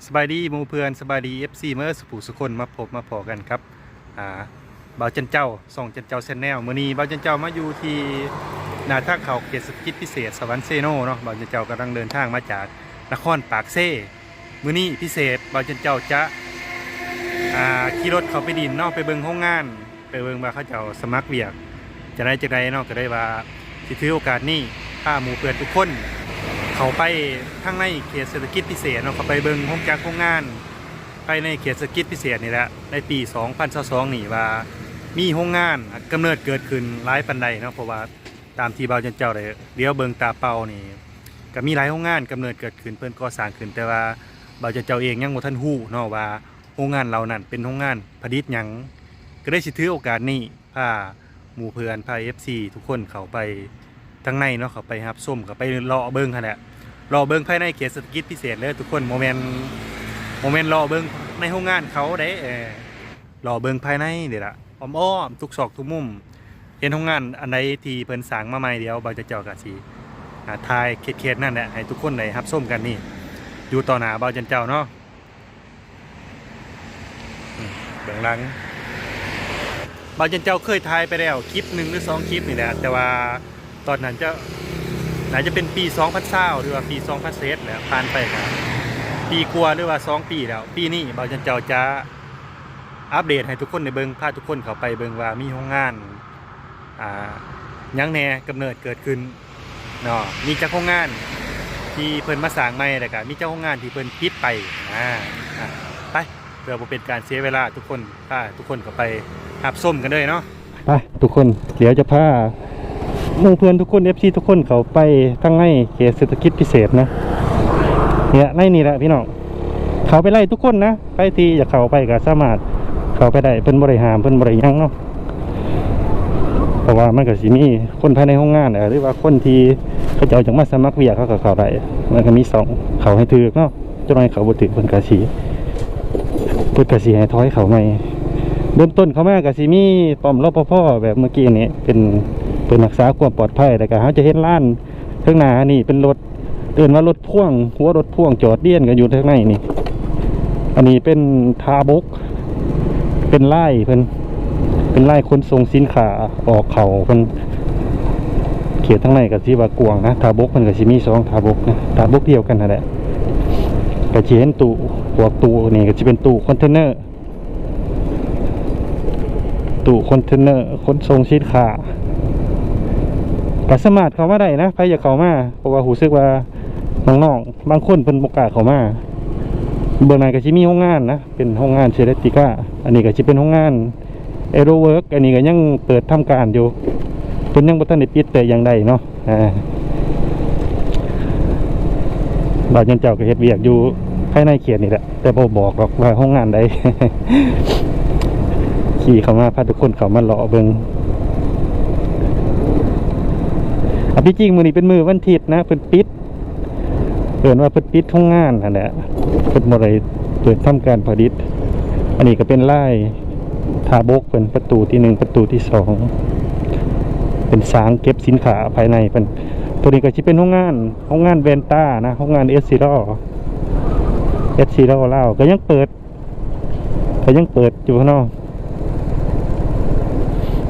ສະບາຍດີໝູ່ເພື່ອນ ສະບາຍດີ ເອັຟຊີ ເໝິດສູ່ຜູ້ສູ່ຄົນ ມາພົບມາພໍ້ກັນກັບ ອ່າ ບ່າວຈັນເຈົ້າ ຊ່ອງຈັນເຈົ້າ Channel. ມື້ນີ້ບ່າວຈັນເຈົ້າມາຢູ່ທີ່ໜ້າທາງເຂົ້າເຂດເສດຖະກິດພິເສດສະຫວັນເຊໂນເນາະ. ບ່າວຈັນເຈົ້າກຳລັງເດີນທາງມາຈາກນະຄອນປາກເຊ. ມື້ນີ້ພິເສດ ບ່າວຈັນເຈົ້າຈະ ອ່າ ຂີ່ລົດເຂົ້າໄປດິນເນາະ ໄປເບິ່ງໂຮງງານ ໄປເບິ່ງວ່າເຂົາເຈົ້າສະໝັກວຽກຈັ່ງໃດຈັ່ງໃດເນາະ. ກໍເລີຍວ່າຊິຖືໂອກາດນີ້ ພາໝູ່ເພື່ອນທຸກຄົນເຂົ້າໄປທາງໃນເຂດເສດຖະກິດພິເສດເນາະ ເຂົ້າໄປເບິ່ງໂຮງຈັກໂຮງງານ ພາຍໃນເຂດເສດຖະກິດພິເສດນີ້ແຫຼະ ໃນປີສອງພັນຊາວສອງນີ້ ວ່າມີໂຮງງານກຳເນີດເກີດຂຶ້ນຫຼາຍປານໃດເນາະ. ເພາະວ່າຕາມທີ່ບ່າວຈັນເຈົ້າໄດ້ຫຼຽວເບິ່ງຕາເປົ່ານີ້ ກໍມີຫຼາຍໂຮງງານກຳເນີດເກີດຂຶ້ນ ເພິ່ນກໍ່ສ້າງຂຶ້ນ, ແຕ່ວ່າບ່າວຈັນເຈົ້າເອງຍັງບໍ່ທັນຮູ້ເນາະວ່າໂຮງງານເຫຼົ່ານັ້ນເປັນໂຮງງານຜະລິດຫຍັງ. ກໍເລີຍຊິຖືໂອກາດນີ້ ພາໝູ່ເພື່ອນ ພາ ເອັຟຊີ ທຸກຄົນເຂົ້າໄປທາງໃນເນາະ, ເຂົ້າໄປຮັບຊົມ ເຂົ້າໄປເລາະເບິ່ງຫັ້ນແຫຼະ, ເລາະເບິ່ງພາຍໃນເຂດເສດຖະກິດພິເສດເດີທຸກຄົນ. ບໍ່ແມ່ນ ບໍ່ແມ່ນເລາະເບິ່ງໃນໂຮງງານເຂົາເດ້, ເອີ ເລາະເບິ່ງພາຍໃນນີ້ລະ ອ້ອມໆ ທຸກຊອກທຸກມຸມ. ເຫັນໂຮງງານອັນໃດທີ່ເພິ່ນສ້າງມາໃໝ່ ດຽວບ່າວຈັນເຈົ້າກໍຊິ ອ່າ ຖ່າຍເຂດໆນັ້ນແຫຼະ ໃຫ້ທຸກຄົນໄດ້ຮັບຊົມກັນ. ນີ້ຢູ່ຕໍ່ໜ້າບ່າວຈັນເຈົ້າເນາະ. ອືມ ເບື້ອງຫຼັງ ບ່າວຈັນເຈົ້າເຄີຍຖ່າຍໄປແລ້ວຄລິບໜຶ່ງຫຼືສອງຄລິບນີ້ແຫຼະ, ແຕ່ວ່າຕອນນັ້ນຈະ ໜ້າຈະເປັນປີສອງພັນຊາວ ຫຼືວ່າປີສອງພັນຊາວເອັດແຫຼະ, ຜ່ານໄປກໍປີກວ່າ ຫຼືວ່າສອງປີແລ້ວ. ປີນີ້ບ່າວຈັນເຈົ້າຈະອັບເດດໃຫ້ທຸກຄົນໄດ້ເບິ່ງ, ພາທຸກຄົນເຂົ້າໄປເບິ່ງວ່າມີໂຮງງານ ອ່າ ຫຍັງແດ່ກຳເນີດເກີດຂຶ້ນເນາະ, ມີຈັກໂຮງງານທີ່ເພິ່ນມາສ້າງໃໝ່ ແລ້ວກະມີຈັກໂຮງງານທີ່ເພິ່ນປິດໄປ. ອ່າ ອ່າ ໄປ ເພື່ອບໍ່ເປັນການເສຍເວລາ ທຸກຄົນ ພາທຸກຄົນເຂົ້າໄປຮັບຊົມກັນເລີຍເນາະ. ໄປທຸກຄົນ ດຽວຈະພາໝູ່ເພື່ອນທຸກຄົນ ເອັຟຊີ ທຸກຄົນເຂົ້າໄປທາງໃນເຂດເສດຖະກິດພິເສດນະ. ນີ້ລະ ໃນນີ້ລະພີ່ນ້ອງ ເຂົ້າໄປໄດ້ທຸກຄົນນະ, ໃຜທີ່ຢາກເຂົ້າໄປກໍສາມາດເຂົ້າໄປໄດ້, ເພິ່ນບໍ່ໄດ້ຫ້າມ ເພິ່ນບໍ່ໄດ້ຫຍັງເນາະ. ເພາະວ່າມັນກໍຊິມີຄົນພາຍໃນໂຮງງານ ຫຼືວ່າຄົນທີ່ເຂົາເຈົ້າຢາກມາສະໝັກວຽກ ເຂົາກໍເຂົ້າໄດ້. ມັນກໍມີຊ່ອງເຂົ້າໃຫ້ຖືກເນາະ, ຈັກໜ້ອຍເຂົ້າບໍ່ຖືກ ເພິ່ນກໍຊິ ເພິ່ນກໍຊິໃຫ້ຖອຍເຂົ້າໃໝ່. ເລີ່ມຕົ້ນເຂົ້າມາກໍຊິມີປ້ອມ ລປພ ແບບເມື່ອກີ້ນີ້ ເປັນ ເປັນຮັກສາຄວາມປອດໄພ, ແລ້ວກໍເຮົາຈະເຫັນລານ ເທິງໜ້ານີ້ເປັນລົດ ເອີ້ນວ່າລົດພ່ວງ, ຫົວລົດພ່ວງຈອດລຽນກັນຢູ່ເທິງໃນນີ້. ອັນນີ້ເປັນທ່າບົກ ເປັນລາຍເພິ່ນ ເປັນລາຍຂົນສົ່ງສິນຄ້າອອກເຂົ້າເພິ່ນ. ເຂດທາງໃນກໍຊິວ່າກວ້າງນະ, ທ່າບົກເພິ່ນກໍຊິມີສອງທ່າບົກນະ, ທ່າບົກດຽວກັນຫັ້ນແຫຼະ. ກໍຊິເຫັນຕູ້ ພວກຕູ້ນີ້ກໍຊິເປັນຕູ້ຄອນເທນເນີ ຕູ້ຄອນເທນເນີຂົນສົ່ງສິນຄ້າ ກໍສາມາດເຂົ້າມາໄດ້ນະ ໃຜຢາກເຂົ້າມາ, ເພາະວ່າຮູ້ສຶກວ່ານ້ອງໆບາງຄົນເພິ່ນບໍ່ກ້າເຂົ້າມາ. ເບື້ອງໜ້າກໍຊິມີໂຮງງານນະ ເປັນໂຮງງານເຊເລຕິກາ, ອັນນີ້ກໍຊິເປັນໂຮງງານ Aerowork ອັນນີ້ກໍຍັງເປີດທຳການຢູ່ ເພິ່ນຍັງບໍ່ທັນໄດ້ປິດແຕ່ຢ່າງໃດເນາະ. ອ່າ ບ່າວຈັນເຈົ້າກໍເຮັດວຽກຢູ່ພາຍໃນເຂດນີ້ແຫຼະ ແຕ່ບໍ່ບອກດອກວ່າໂຮງງານໃດ. ຂີ່ເຂົ້າມາພາທຸກຄົນເຂົ້າມາເລາະເບິ່ງ. ອາ ທີ່ຈິງມື້ນີ້ເປັນມື້ວັນທິດນະ ເພິ່ນປິດ ເອີ້ນວ່າເພິ່ນປິດໂຮງງານຫັ້ນແຫຼະ, ເພິ່ນບໍ່ໄດ້ເປີດທຳການຜະລິດ. ອັນນີ້ກໍເປັນລາຍ ທ່າບົກເພິ່ນ ປະຕູທີໜຶ່ງ ປະຕູທີສອງ ເປັນສາງເກັບສິນຄ້າພາຍໃນເພິ່ນ. ໂຕນີ້ກໍຊິເປັນໂຮງງານ ໂຮງງານແວ່ນຕານະ ໂຮງງານເອສຊີລໍ ເອສຊີລໍລາວ ກໍຍັງເປີດ ກໍຍັງເປີດຢູ່ເນາະ.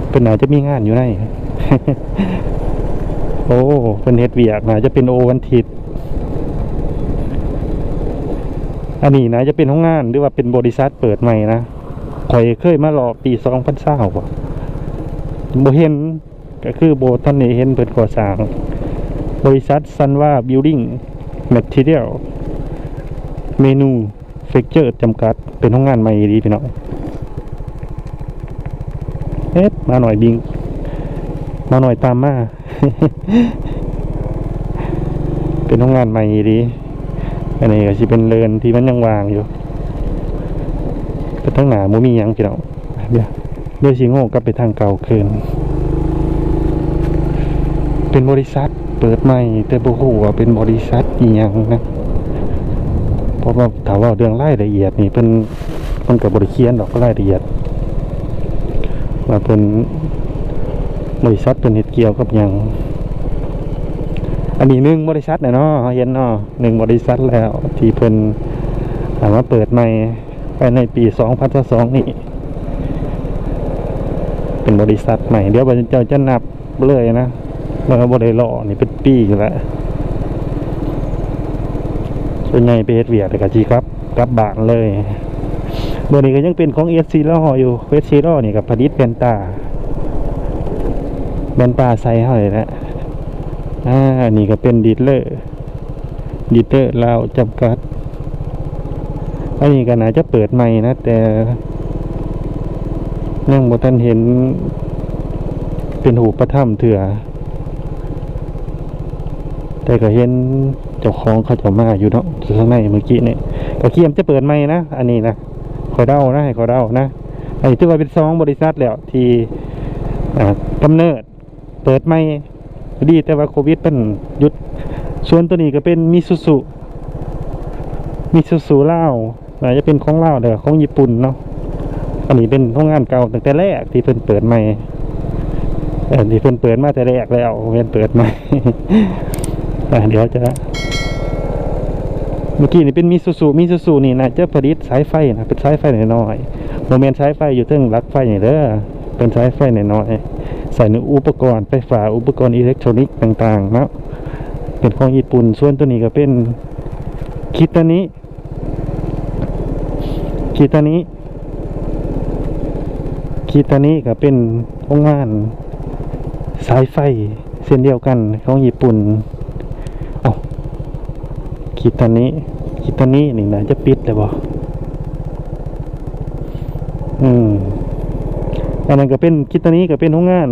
ເພິ່ນໜ້າຈະມີງານຢູ່ໃນ ໂອ້ ເພິ່ນເຮັດວຽກ ໜ້າຈະເປັນໂອວັນທິດ. ອັນນີ້ໜ້າຈະເປັນໂຮງງານ ຫຼືວ່າເປັນບໍລິສັດເປີດໃໝ່ນະ. ຂ້ອຍເຄີຍມາເລາະປີສອງພັນຊາວ ບໍ່ ບໍ່ເຫັນ ກໍຄືບໍ່ທັນໄດ້ເຫັນເພິ່ນກໍ່ສ້າງ. ບໍລິສັດ Sunwa Building Material Manufacture ຈຳກັດ ເປັນໂຮງງານໃໝ່ອີ່ຫຼີພີ່ນ້ອງ. ເຮັດ ໝານ້ອຍບິ່ງ ໝານ້ອຍຕາມມາ. ເປັນໂຮງງານໃໝ່ອີ່ຫຼີ. ອັນນີ້ກໍຊິເປັນເລີນທີ່ມັນຍັງວ່າງຢູ່, ແຕ່ທາງໜ້າບໍ່ມີຫຍັງພີ່ນ້ອງ. ດຽວ ດຽວຊິໂງ່ກັບໄປທາງເກົ່າຄືນ. ເປັນບໍລິສັດເປີດໃໝ່ ແຕ່ບໍ່ຮູ້ວ່າເປັນບໍລິສັດອີ່ຫຍັງນະ, ເພາະວ່າຖ້າເວົ້າເລື່ອງລາຍລະອຽດນີ້ ເພິ່ນ ມັນກໍບໍ່ໄດ້ຂຽນດອກລາຍລະອຽດ ວ່າເພິ່ນ ບໍລິສັດເພິ່ນເຮັດກ່ຽວກັບຫຍັງ. ອັນນີ້ໜຶ່ງບໍລິສັດແຫຼະເນາະ ເຮົາເຫັນເນາະ ໜຶ່ງບໍລິສັດແລ້ວທີ່ເພິ່ນ ເອົາມາເປີດໃໝ່ພາຍໃນປີສອງພັນຊາວສອງນີ້ ເປັນບໍລິສັດໃໝ່. ດຽວເຈົ້າຈະນັບເລີຍນະ ເມື່ອບໍ່ໄດ້ລໍນີ້ເປັນປີແລ້ວ. ສ່ວນໃຫຍ່ໄປເຮັດວຽກແລ້ວກໍຊິກັບ ກັບບ້ານເລີຍ. ເບິ່ງນີ້ກໍຍັງເປັນຂອງເອສຊີລໍຢູ່. ເອສຊີລໍນີ້ກໍຜະລິດແວ່ນຕາ ແວ່ນຕາໃສ່ເຮົານີ້ແຫຼະ. ອາ ອັນນີ້ກໍເປັນດີລເລີ ດີລເລີລາວຈຳກັດ. ອັນນີ້ກໍໜ້າຈະເປີດໃໝ່ນະ ແຕ່ຍັງບໍ່ທັນເຫັນເປັນຮູບປະທຳເທື່ອ. ແຕ່ກໍເຫັນເຈົ້າຂອງເຂົາເຈົ້າມາຢູ່ເນາະ ຢູ່ທາງໃນເມື່ອກີ້ນີ້. ກໍກຽມຈະເປີດໃໝ່ນະ ອັນນີ້ນະ ຂ້ອຍເດົານະ ໃຫ້ຂ້ອຍເດົານະ. ອັນນີ້ຖືວ່າເປັນສອງບໍລິສັດແລ້ວທີ່ ອ່າ ກຳເນີດ ເປີດໃໝ່. ດີແຕ່ວ່າໂຄວິດເພິ່ນຢຸດ. ສ່ວນຕົວນີ້ກໍເປັນມິຊູຊູ ມິຊູຊູລາວ ໜ້າຈະເປັນຂອງລາວ ແລ້ວກໍຂອງຍີ່ປຸ່ນເນາະ. ອັນນີ້ເປັນໂຮງງານເກົ່າຕັ້ງແຕ່ແລກທີ່ເພິ່ນເປີດໃໝ່ ເອີ ທີ່ເພິ່ນເປີດມາແຕ່ແລກແລ້ວ ບໍ່ແມ່ນເປີດໃໝ່. ອ່າ ດຽວຈະ ເມື່ອກີ້ນີ້ເປັນມິຊູຊູ ມິຊູຊູນີ້ໜ້າຈະຜະລິດສາຍໄຟນະ ເປັນສາຍໄຟນ້ອຍໆ ບໍ່ແມ່ນສາຍໄຟຢູ່ເທິງຫຼັກໄຟນີ້ເດີ. ເປັນສາຍໄຟນ້ອຍໆ ໃສ່ໃນອຸປະກອນໄຟຟ້າ ອຸປະກອນອີເລັກໂທຣນິກຕ່າງໆເນາະ ເປັນຂອງຍີ່ປຸ່ນ. ສ່ວນຕົວນີ້ກໍເປັນຄິຕານິ ຄິຕານິ ຄິຕານິກໍເປັນໂຮງງານສາຍໄຟເຊັ່ນດຽວກັນຂອງຍີ່ປຸ່ນ. ເອົ້າ ຄິຕານິ ຄິຕານິນີ້ໜ້າຈະປິດແລ້ວບໍ່? ອືມ ອັນນັ້ນກໍເປັນ ຄິຕານິກໍເປັນໂຮງງານ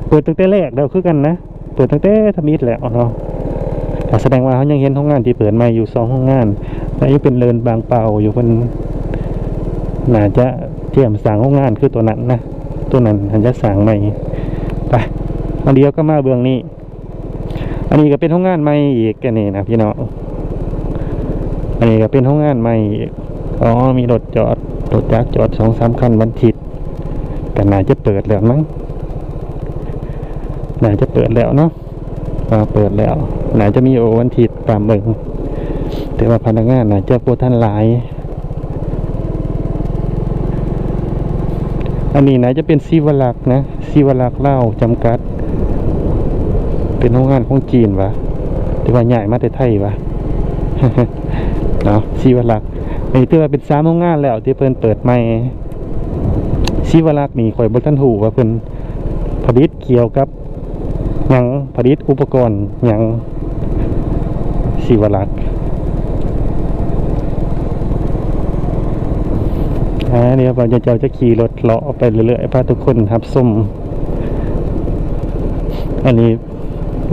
ເປີດຕັ້ງແຕ່ແລກແລ້ວຄືກັນນະ ເປີດຕັ້ງແຕ່ທຳອິດແລ້ວເນາະ. ກໍສະແດງວ່າເຮົາຍັງເຫັນໂຮງງານທີ່ເປີດໃໝ່ຢູ່ສອງໂຮງງານ ແລະ ຍັງເປັນເລີນບາງເປົ່າຢູ່. ເພິ່ນໜ້າຈະກຽມສ້າງໂຮງງານຄືຕົວນັ້ນນະ ຕົວນັ້ນຫາຈະສ້າງໃໝ່. ໄປ ເຮົາດຽວກໍມາເບື້ອງນີ້. ອັນນີ້ກໍເປັນໂຮງງານໃໝ່ອີກ ອັນນີ້ນະພີ່ນ້ອງ ອັນນີ້ກໍເປັນໂຮງງານໃໝ່ອີກ. ອໍ ມີລົດຈອດ ລົດຈັກຈອດສອງສາມຄັນ. ວັນທິດກໍໜ້າຈະເປີດແລ້ວມັ້ງ ໜ້າຈະເປີດແລ້ວເນາະ ວ່າເປີດແລ້ວ ໜ້າຈະມີໂອວັນທິດຕາມເບິ່ງ ແຕ່ວ່າພະນັກງານໜ້າຈະບໍ່ທັນຫຼາຍ. ອັນນີ້ໜ້າຈະເປັນສີວະລັກນະ ສີວະລັກລາວຈຳກັດ ເປັນໂຮງງານຂອງຈີນຫວາ ຫຼືວ່າຍ້າຍມາແຕ່ໄທຫວາ ເນາະ ສີວະລັກ. ອັນນີ້ຖືວ່າເປັນສາມໂຮງງານແລ້ວທີ່ເພິ່ນເປີດໃໝ່. ສີວະລັກນີ້ຂ້ອຍບໍ່ທັນຮູ້ວ່າເພິ່ນຜະລິດກ່ຽວກັບ ຫຍັງ ຜະລິດອຸປະກອນຫຍັງ ສີວະລັກ. ອ່າ ດຽວເຈົ້າຈະຂີ່ລົດເລາະໄປເລື້ອຍໆ ພາທຸກຄົນຮັບຊົມ. ອັນນີ້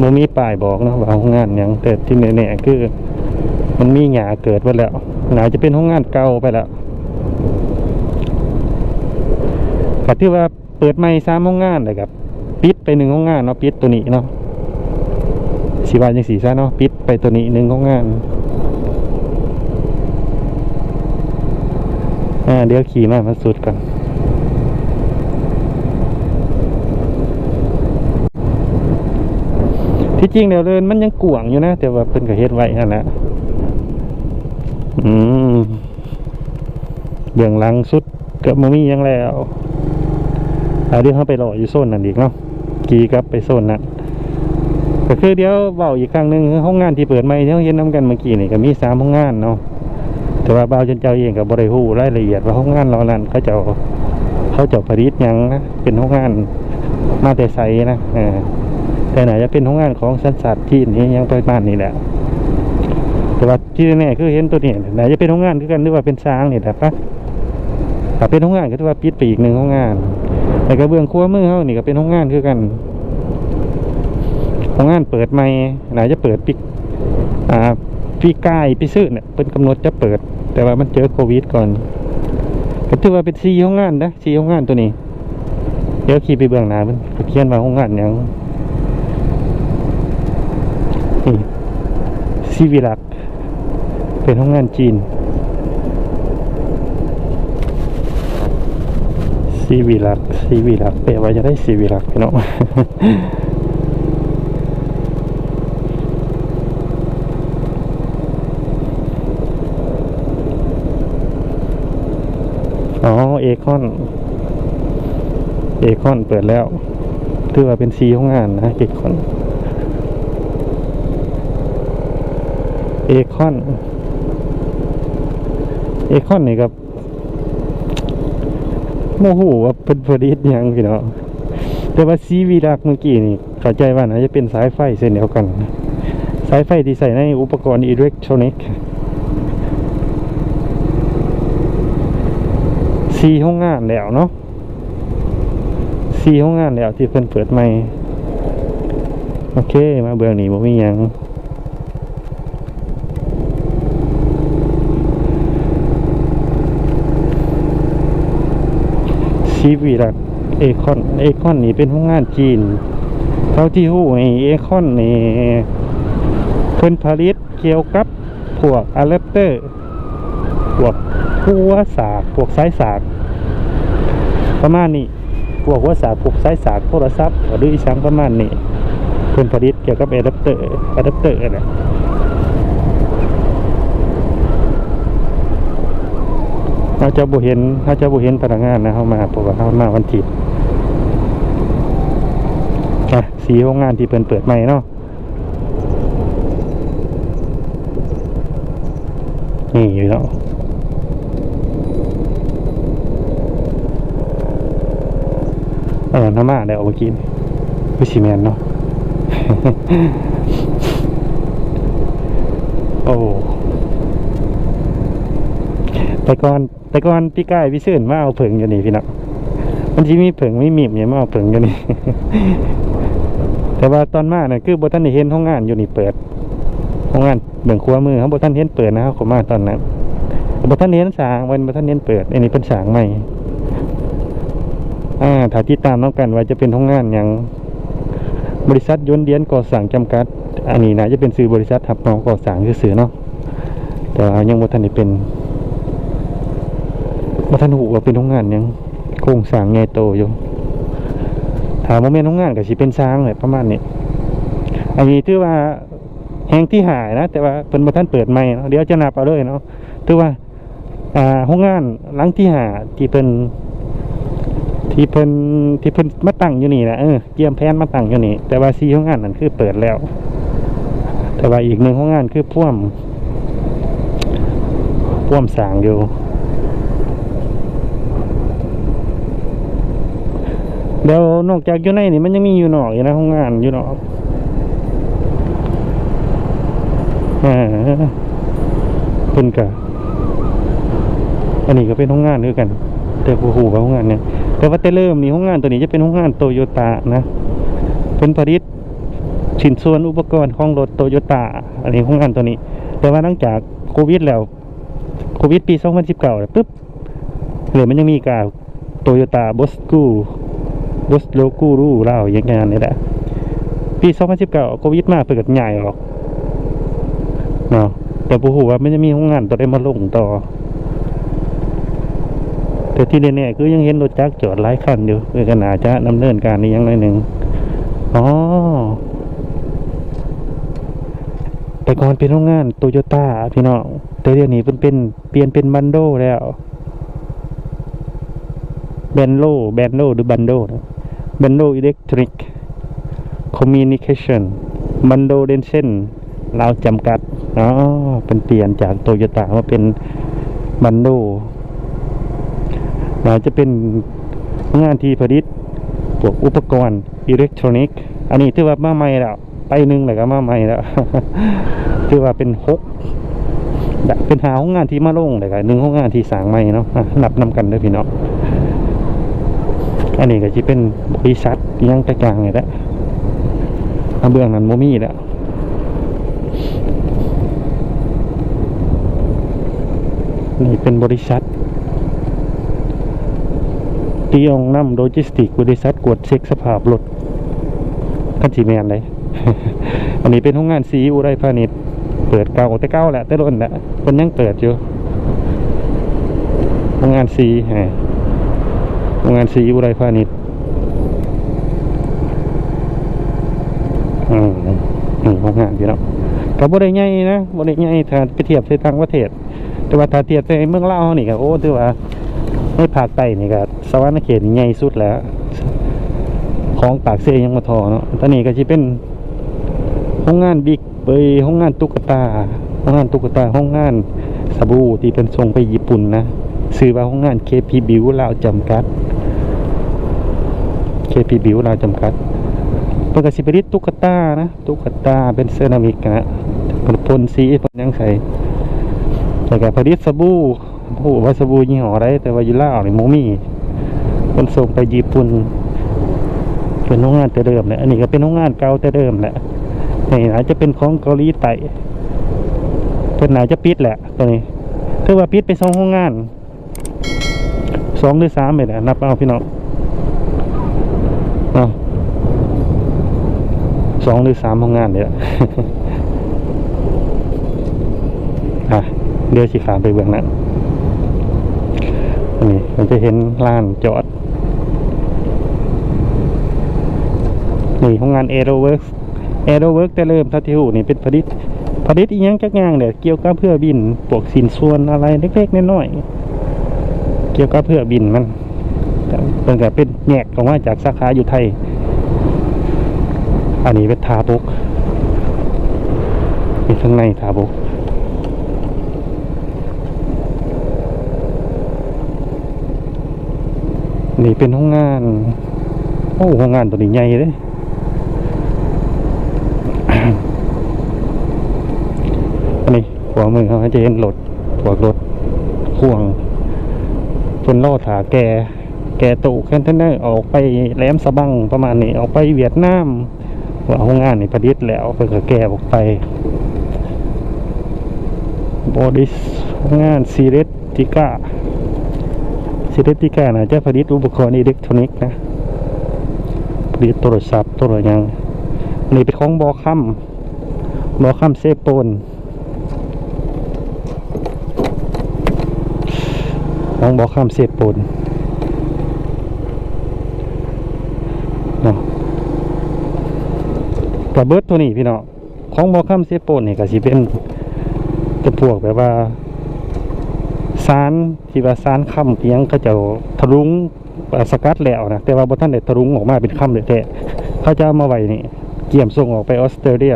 ບໍ່ມີປ້າຍບອກເນາະວ່າໂຮງງານຫຍັງ ແຕ່ທີ່ແນ່ໆຄືມັນມີຫຍ້າເກີດໝົດແລ້ວ ໜ້າຈະເປັນໂຮງງານເກົ່າໄປແລ້ວ. ກໍຖືວ່າ ເປີດໃໝ່ສາມໂຮງງານ ແລ້ວກໍປິດໄປໜຶ່ງໂຮງງານເນາະ ປິດໂຕນີ້ເນາະ ຊິວ່າຈັ່ງຊີ້ຊະເນາະ ປິດໄປໂຕນີ້ໜຶ່ງໂຮງງານ. ອ່າ ດຽວຂີ່ມາ ມາສຸດກ່ອນ. ທີ່ຈິງແລ້ວເດີ່ນມັນຍັງກວ້າງຢູ່ນະ ແຕ່ວ່າເພິ່ນກໍເຮັດໄວ້ຫັ້ນແຫຼະ. ອືມ ເບື້ອງຫຼັງສຸດ ກໍບໍ່ມີຫຍັງແລ້ວ. ອ່າ ດຽວເຮົາໄປເລາະຢູ່ໂຊນນັ້ນອີກເນາະ ຂີ່ກັບໄປໂຊນນັ້ນ. ກໍຄືດຽວເວົ້າອີກຄັ້ງໜຶ່ງ ໂຮງງານທີ່ເປີດໃໝ່ທີ່ເຮົາເຫັນນຳກັນເມື່ອກີ້ນີ້ ກໍມີສາມໂຮງງານເນາະ ແຕ່ວ່າບ່າວຈັນເຈົ້າເອງກໍບໍ່ໄດ້ຮູ້ລາຍລະອຽດວ່າໂຮງງານເຫຼົ່ານັ້ນ ເຂົາເຈົ້າ ເຂົາເຈົ້າຜະລິດຫຍັງນະ ເປັນໂຮງງານມາແຕ່ໃສນະ. ເອີ ແຕ່ໜ້າຈະເປັນໂຮງງານຂອງສັນຊາດຈີນ ອີຫຍັງປະມານນີ້ແຫຼະ ແຕ່ວ່າ ທີ່ແນ່ໆຄືເຫັນໂຕນີ້ໜ້າຈະເປັນໂຮງງານຄືກັນ ຫຼືວ່າເປັນຊາງນີ້ແຫຼະປະ. ຖ້າເປັນໂຮງງານກໍຖືວ່າປິດໄປອີກໜຶ່ງໂຮງງານ ແລ້ວກໍເບື້ອງຂວາມືເຮົານີ້ກໍເປັນໂຮງງານຄືກັນ ໂຮງງານເປີດໃໝ່ ໜ້າຈະເປີດປີ ອ່າ ປີກາຍປີຊືນເນຍ ເພິ່ນກຳນົດຈະເປີດ ແຕ່ວ່າມັນເຈີໂຄວິດກ່ອນ. ກໍຖືວ່າເປັນສີ່ໂຮງງານເດ້ ສີ່ໂຮງງານໂຕນີ້. ດຽວຂີ່ໄປເບື້ອງໜ້າເພິ່ນ ເຂົາຂຽນວ່າໂຮງງານຫຍັງ ນີ້ ຊີວິລັກ ເປັນໂຮງງານຈີນ ຊີວິລັກ ຊີວິລັກ ແປວ່າຈັ່ງໃດ ຊີວິລັກ ພີ່ນ້ອງ? ເອຄອນ ເອຄອນເປີດແລ້ວ ຖືວ່າເປັນສີ່ໂຮງງານນະ ເອຄອນ ເອຄອນ ເອຄອນນີ້ກໍບໍ່ຮູ້ວ່າເພິ່ນຜະລິດຫຍັງພີ່ນ້ອງ ແຕ່ວ່າຊີວິລັກເມື່ອກີ້ນີ້ ເຂົ້າໃຈວ່າໜ້າຈະເປັນສາຍໄຟເຊັ່ນດຽວກັນ ສາຍໄຟທີ່ໃຊ້ໃນອຸປະກອນອີເລັກໂທຣນິກ ສີ່ໂຮງງານແລ້ວເນາະ ສີ່ໂຮງງານແລ້ວທີ່ເພິ່ນເປີດໃໝ່. ໂອເຄ ມາເບື້ອງນີ້ບໍ່ມີຫຍັງ. ຊີວິລັກ ເອຄອນ ເອຄອນນີ້ເປັນໂຮງງານຈີນ ເທົ່າທີ່ຮູ້ນີ້ ເອຄອນນີ້ເພິ່ນຜະລິດກ່ຽວກັບພວກອາແດັບເຕີ ພວກຫົວສາກ ພວກສາຍສາກ ປະມານນີ້ ພວກຫົວສາກ ພວກສາຍສາກໂທລະສັບ ຫຼືອີ່ຫຍັງປະມານນີ້ ເພິ່ນຜະລິດກ່ຽວກັບອາແດັບເຕີ ອາແດັບເຕີຫັ້ນແຫຼະ. ເຮົາຈະບໍ່ເຫັນ ເຮົາຈະບໍ່ເຫັນພະນັກງານນະ ເຮົາມາ ເພາະວ່າເຮົາມາວັນທິດ. ອ່ະ ສີ່ໂຮງງານທີ່ເພິ່ນເປີດໃໝ່ເນາະ. ນີ້ຢູ່ເນາະ ເອີ ນຳມາແລ້ວເມື່ອກີ້ ຄືຊິແມ່ນເນາະ. ໂອ້ ແຕ່ກ່ອນ ແຕ່ກ່ອນປີກາຍພີ່ເຊີນມາເອົາເຜິ້ງຢູ່ນີ້ພີ່ນ້ອງ ມັນຊິມີເຜິ້ງມີມີບຫຍັງມາເອົາເຜິ້ງຢູ່ນີ້ ແຕ່ວ່າຕອນມານັ້ນຄືບໍ່ທັນໄດ້ເຫັນໂຮງງານຢູ່ນີ້ເປີດ ໂຮງງານເບື້ອງຂວາມືເຮົາບໍ່ທັນເຫັນເປີດນະ ເຮົາເຂົ້າມາຕອນນັ້ນບໍ່ທັນເຫັນສ້າງ ເພິ່ນບໍ່ທັນເຫັນເປີດ ອັນນີ້ເພິ່ນສ້າງໃໝ່. ອ່າ ຖ້າຕິດຕາມນຳກັນວ່າຈະເປັນໂຮງງານຫຍັງ ບໍລິສັດຢວນດຽນກໍ່ສ້າງຈຳກັດ ອັນນີ້ໜ້າຈະເປັນຊື່ບໍລິສັດຮັບເໝົາກໍ່ສ້າງຊື່ໆເນາະ. ແຕ່ວ່າຍັງບໍ່ທັນໄດ້ເປັນ ບໍ່ທັນຮູ້ວ່າເປັນໂຮງງານຫຍັງ ໂຄງສ້າງໃຫຍ່ໂຕຢູ່ ຖ້າບໍ່ແມ່ນໂຮງງານກໍຊິເປັນຊ່າງແຫຼະ ປະມານນີ້. ອັນນີ້ຖືວ່າແຫ່ງທີຫ້ານະ ແຕ່ວ່າເພິ່ນບໍ່ທັນເປີດໃໝ່ເນາະ ດຽວຈະນັບເອົາເລີຍເນາະ ຖືວ່າ ອ່າ ໂຮງງານຫຼັງທີຫ້າທີ່ເພິ່ນ ທີ່ເພິ່ນ ທີ່ເພິ່ນມາຕັ້ງຢູ່ນີ້ແຫຼະ ເອີ ກຽມແຜນມາຕັ້ງຢູ່ນີ້ ແຕ່ວ່າສີ່ໂຮງງານນັ້ນຄືເປີດແລ້ວ ແຕ່ວ່າອີກໜຶ່ງໂຮງງານຄືພວມ ພວມສ້າງຢູ່. ແລ້ວນອກຈາກຢູ່ໃນນີ້ ມັນຍັງມີຢູ່ນອກອີກນະ ໂຮງງານຢູ່ນອກ ເອີ ເພິ່ນກະ ອັນນີ້ກໍເປັນໂຮງງານຄືກັນ ແຕ່ບໍ່ຮູ້ວ່າໂຮງງານຫຍັງ ແຕ່ວ່າແຕ່ເລີ່ມນີ້ໂຮງງານໂຕນີ້ຈະເປັນໂຮງງານໂຕໂຍຕ້ານະ ເພິ່ນຜະລິດຊິ້ນສ່ວນອຸປະກອນຂອງລົດໂຕໂຍຕ້າ ອັນນີ້ໂຮງງານໂຕນີ້. ແຕ່ວ່າຫຼັງຈາກໂຄວິດແລ້ວ ໂຄວິດປີສອງພັນສິບເກົ້າແລ້ວປຶບ ແລ້ວມັນຍັງມີກາ ໂຕໂຍຕ້າ ບົສກູ ບົສໂລກູ ລາວ ຫຍັງແນວນີ້ແຫຼະ ປີສອງພັນສິບເກົ້າ ໂຄວິດມາເພິ່ນກໍຍ້າຍອອກເນາະ ແຕ່ບໍ່ຮູ້ວ່າມັນຈະມີໂຮງງານໂຕໃດມາລົງຕໍ່ ແຕ່ທີ່ແນ່ໆຄືຍັງເຫັນລົດຈັກຈອດຫຼາຍຄັນຢູ່ ເພິ່ນກໍໜ້າຈະດຳເນີນການອີ່ຫຍັງໜ້ອຍໜຶ່ງ. ອໍ ແຕ່ກ່ອນເປັນໂຮງງານໂຕໂຍຕ້າພີ່ນ້ອງ ແຕ່ດຽວນີ້ເພິ່ນເປັນ ປ່ຽນເປັນບັນໂດແລ້ວ ແບນໂລ ແບນໂລ ຫຼືບັນໂດນະ ບັນໂດອີເລັກໂທຣນິກຄອມມິວນິເຄຊັນ ບັນໂດເດັນເຊັນລາວຈຳກັດ. ອໍ ເພິ່ນປ່ຽນຈາກໂຕໂຍຕ້າມາເປັນບັນໂດ ໜ້າຈະເປັນໂຮງງານທີ່ຜະລິດພວກອຸປະກອນອີເລັກໂທຣນິກ ອັນນີ້ຖືວ່າມາໃໝ່ແລ້ວ. ໄປໜຶ່ງແລ້ວກໍມາໃໝ່ແລ້ວ ຖືວ່າເປັນຫົກ ເປັນຫ້າໂຮງງານທີ່ມາລົງ ແລ້ວກໍໜຶ່ງໂຮງງານທີ່ສ້າງໃໝ່ເນາະ. ອາ ນັບນຳກັນເດີພີ່ນ້ອງ ອັນນີ້ກໍຊິເປັນບໍລິສັດອີ່ຫຍັງຕ່າງໆນີ້ແຫຼະ ອາ ເບື້ອງນັ້ນບໍ່ມີແລ້ວ. ນີ້ເປັນບໍລິສັດຕີອອງນຳໂລຈິສຕິກ ບໍລິສັດກວດເຊັກສະພາບລົດ ຄັນຊິແມ່ນເດ້. ອັນນີ້ເປັນໂຮງງານສີອຸໄລພານິດ ເປີດເກົ່າແຕ່ເກົ່າແຫຼະ ແຕ່ດົນແຫຼະ ເພິ່ນຍັງເປີດຢູ່ ໂຮງງານສີ ໂຮງງານສີອຸໄລພານິດ. ອືມ ນີ້ໂຮງງານພີ່ນ້ອງ ກໍບໍ່ໄດ້ໃຫຍ່ນະ ບໍ່ໄດ້ໃຫຍ່ຖ້າໄປທຽບໃສ່ຕ່າງປະເທດ ແຕ່ວ່າຖ້າທຽບໃສ່ເມືອງລາວເຮົານີ້ກໍ ໂອ້ ຖືວ່າ ໃນພາກໃຕ້ນີ້ກໍສະຫວັນນະເຂດນີ້ໃຫຍ່ສຸດແລ້ວ ຂອງປາກເຊຍັງບໍ່ທໍ່ເນາະ. ຕອນນີ້ກໍຊິເປັນໂຮງງານບິກ ເອີຍ ໂຮງງານຕຸກກະຕາ ໂຮງງານຕຸກກະຕາ ໂຮງງານສະບູທີ່ເພິ່ນສົ່ງໄປຍີ່ປຸ່ນນະ ຊື່ວ່າໂຮງງານ ເຄ ພີ ບິວ ລາວ ຈຳກັດ ເຄ ພີ ບິວ ລາວ ຈຳກັດ. ເພິ່ນກໍຊິຜະລິດຕຸກກະຕານະ ຕຸກກະຕາເປັນເຊີຣາມິກນະ ເພິ່ນພົ່ນສີ ເພິ່ນຫຍັງໃສ່ ແລ້ວກໍຜະລິດສະບູ. ບໍ່ຮູ້ວ່າສະບູຍີ່ຫໍ້ໃດ ແຕ່ວ່າຢູ່ລາວນີ້ບໍ່ມີ ເພິ່ນສົ່ງໄປຍີ່ປຸ່ນ ເປັນໂຮງງານແຕ່ເດີມແຫຼະ. ອັນນີ້ກໍເປັນໂຮງງານເກົ່າແຕ່ເດີມແຫຼະ. ນີ້ອາດຈະເປັນຂອງເກົາຫຼີໃຕ້ ເພິ່ນໜ້າຈະປິດແຫຼະ. ຕົວນີ້ຖືວ່າປິດໄປສອງໂຮງງານ ສອງຫຼືສາມນີ້ແຫຼະ ນັບເອົາພີ່ນ້ອງເນາະ ສອງຫຼືສາມໂຮງງານນີ້ແຫຼະ. ອ່ະ ດຽວຊິຂ້າມໄປເບື້ອງນັ້ນ ນີ້ມັນຈະເຫັນລານຈອດ ນີ້ໂຮງງານ Aero Works Aero Works ແຕ່ເລີ່ມເທົ່າທີ່ຮູ້ນີ້ເປັນຜະລິດ ຜະລິດອີ່ຫຍັງຈັກຢ່າງແຫຼະ ກ່ຽວກັບເຮືອບິນ ພວກຊິ້ນສ່ວນອາໄຫຼ່ເລັກໆນ້ອຍໆ ກ່ຽວກັບເຮືອບິນມັນ ເພິ່ນກໍເປັນແຍກອອກມາຈາກສາຂາຢູ່ໄທ. ອັນນີ້ເປັນທ່າບົກ ຢູ່ທາງໃນທ່າບົກ. ນີ້ເປັນໂຮງງານ ໂອ້ ໂຮງງານຕົວນີ້ໃຫຍ່ເດ້. ອັນນີ້ຂວາມືເຮົາຈະເຫັນລົດ ພວກລົດພ່ວງ ເພິ່ນລໍຖ້າແກ່ ແກ່ຕູ້ຄອນເທນເນີອອກໄປແຫຼມສະບັງປະມານນີ້ ອອກໄປຫວຽດນາມ ວ່າໂຮງງານນີ້ຜະລິດແລ້ວ ເພິ່ນກໍແກ່ອອກໄປ. ບໍລິສັດ ໂຮງງານ ຊີເລັດຕິກາ ຊີເລັດຕິກາ ໜ້າຈະຜະລິດອຸປະກອນອີເລັກໂທຣນິກນະ ຜະລິດໂທລະສັບ ໂທລະຫຍັງ. ນີ້ເປັນຂອງບໍ່ຄຳ ບໍ່ຄຳເຊໂປນ ຂອງບໍ່ຄຳເຊໂປນເນາະ. ກະເບິດເທົ່ານີ້ພີ່ນ້ອງ ຂອງບໍ່ຄຳເຊໂປນນີ້ກະຊິເປັນຈຳພວກແບບວ່າ ສານທີ່ວ່າສານຄຳທີ່ຫຍັງ ເຂົາເຈົ້າຖະລຸງ ສະກັດແລ້ວນະ ແຕ່ວ່າບໍ່ທັນໄດ້ຖະລຸງອອກມາເປັນຄຳແທ້ໆ ເຂົາຈະເອົາມາໄວ້ນີ້ ກຽມສົ່ງອອກໄປອອສເຕຣເລຍ.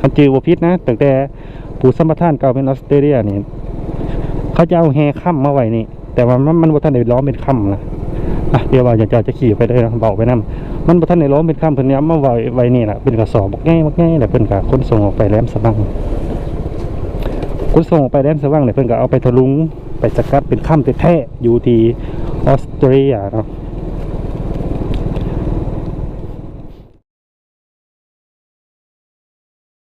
ຄັນຈື່ບໍ່ຜິດນະ ຕັ້ງແຕ່ຜູ້ສຳປະທານເກົ່າເປັນອອສເຕຣເລຍນີ້ ເຂົາຈະເອົາແຮ່ຄຳມາໄວ້ນີ້ ແຕ່ວ່າມັນ ມັນບໍ່ທັນໄດ້ຫຼອມເປັນຄຳນະ. ອ່ະ ດຽວເວົ້າ ເຈົ້າຈະຂີ່ໄປເດີ ເວົ້າໄປນຳ ມັນບໍ່ທັນໄດ້ຫຼອມເປັນຄຳ ເພິ່ນເອົາມາໄວ້ ໄວ້ນີ້ລະ ເປັນກະສອບບັກໃຫຍ່ ບັກໃຫຍ່ ແລ້ວເພິ່ນກະຂົນສົ່ງອອກໄປແຫຼມສະບັງ ຂົນສົ່ງອອກໄປແຫຼມສະບັງ ແລ້ວເພິ່ນກະເອົາໄປຖະລຸງ ໄປສະກັດເປັນຄຳແທ້ໆ ຢູ່ທີ່ອອສເຕຣເລຍເນາະ.